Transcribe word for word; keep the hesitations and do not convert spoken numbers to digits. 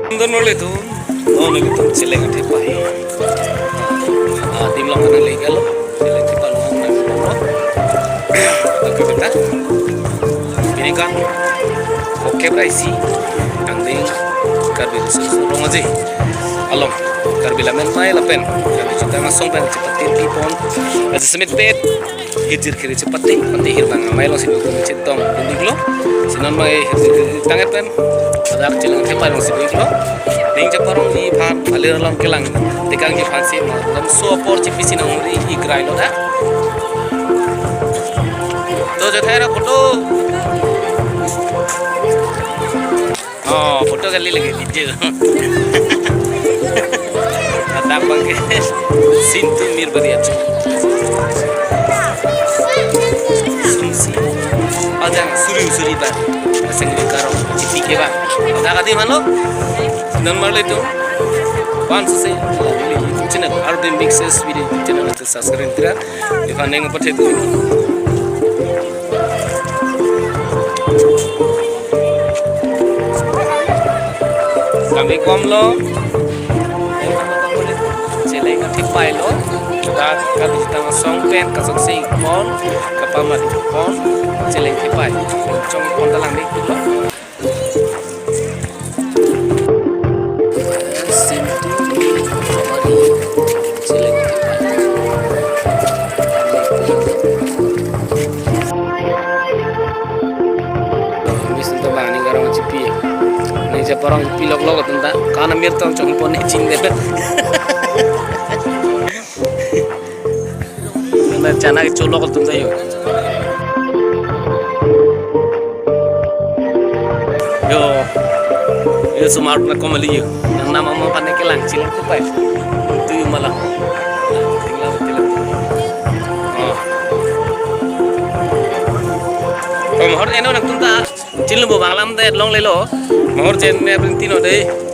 Don marli atum, oh, nelitum Cheleng Athepai. Ah, adim along nang lake lo, Cheleng Athepai along nang lo. Oke, beta. Pini kan, oke, bra isi, angdeng Karbi Riso Riso Rong Aje along, Karbi Lammet Mei lapen Karbi Jutang Asong pen chepatiti pon, aja semet pet, hirjir khiri chepati pati hirbang amei alongsi nelitum chetong pon-iklo. Si non mai hirjir khiri tangdet pen ladak Cheleng Athepai alongsi do-iklo. Ning chaparongji aphan, alir along kelang tekangji aphansi ma lamso apor chepisi nang ri-ik rai lo dak. To, jothai ra photo. Oh, photo kali lagi, video. Ladak abang ke Sintu Mir Bari achu. Sumsi. Ajang suri suri ba. Aseng di karong chiti ke ba. Ladak adim aphan lo. Don marli atum. Wan sese. YouTube channel, R B Mixes Video channel, subscribe tira. Iphan ning pathe tu. Kami kom lo. Cheleng Athepai lo. Dak Karbi Jutang Asong pen kasoksi pon, kapamari pon, Cheleng Athepai. Chong pon ta langdik lo. Sintu Mir Bari Cheleng Athepai. Misin to bang ning karong chipi. Ning chaparong chipi lok lok atum ta. Kana mir tong chong pon ne ching de. Nang chana ke cholok atum ta yo. Yo. Yo, sumar na kom ali yo. Nangnam ama aphan ne kelang Cheleng Athepai. Tu yo mala. Tingla, tingla. Oh. Kom hor eno nangtum ta. Chinlo bo bang lamdet longle lo. Mahur chen me printi no de.